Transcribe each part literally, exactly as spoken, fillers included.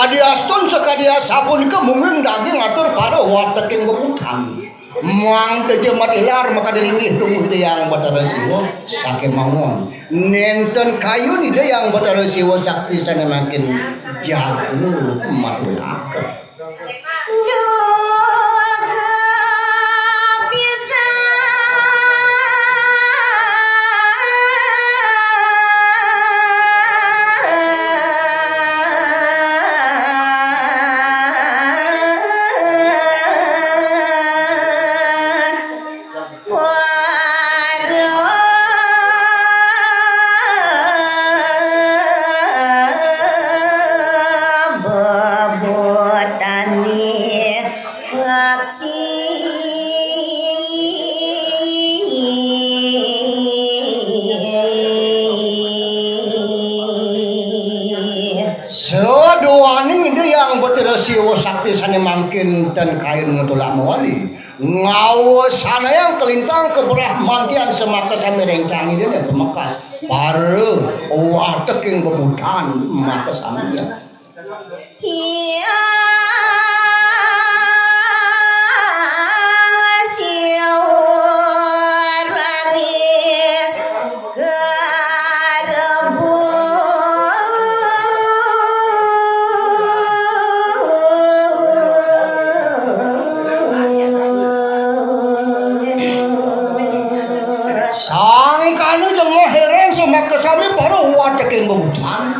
Adiastun sakadi asapunika mungguing daging atur para wateking bebutan. Muang teja matilar makadi linggih tunggu Ida Hyang Batara Siwa sakémaon. Nénten kayun Ida Hyang Batara Siwa sakti sané mangkin jaga matulaka. Saduaning Ida Hyang Batara Siwa sakti sané mangkin ten kayun ngetulak mawali. Ngawasanayang kalintang kabrahmantian samakasami réncang Idané pamekas para wateking bebutan makasami. Sangkana jengah héran samakasami para wateking bebutan.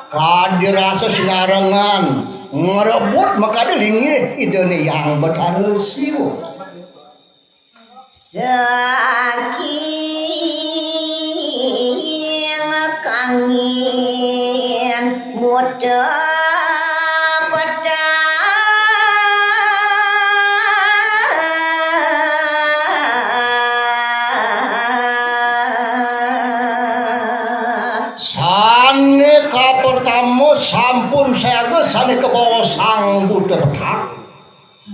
Kadi rasa sinarengan ngrebut makadi linggih Idané Hyang Batara Siwa. Saking kangin muda petang. Sané kapertama sampun sayaga sané kabaosang buta petak.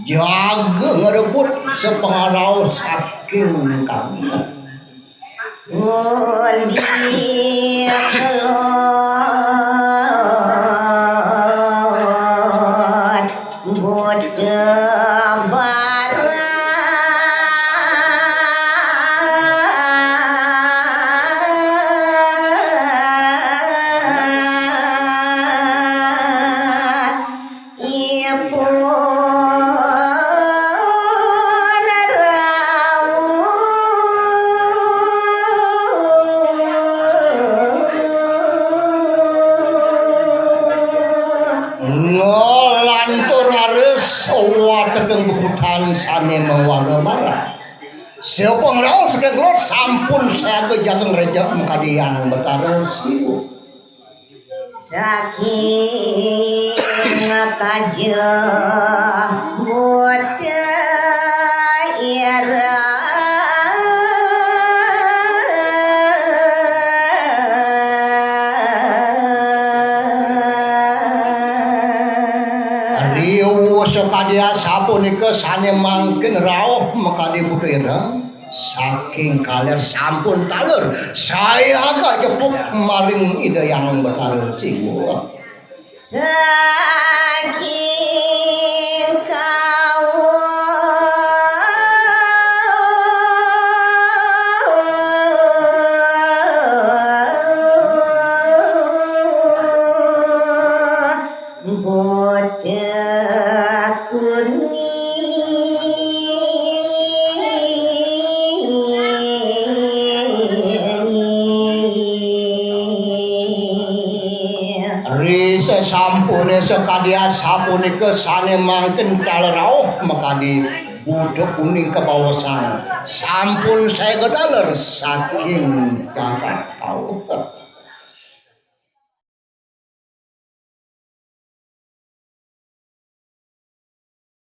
Jaga ngrebut sapangrauh saking kami. Undi kelod buta barang. Ipun rauh. Nglantur raris wateking bebutan sané mawarna barak. Sapangrauh saking kelod sampun sayaga jaga ngrejek makadi Hyang Batara Siwa. Saking kaja buta ira. Riwus sakadi asapunika sané mangkin rauh makadi buta ireng. Saking kaler sampun taler, sayaga jebug maring Ida Hyang Batara Siwa. Saking kawa. Bocah kuning. Ri sasampune sakadi asapunika sane mangkin taler rauh makadi buta kuning kabaosan. Sampun sae kataler saking jagat kauh.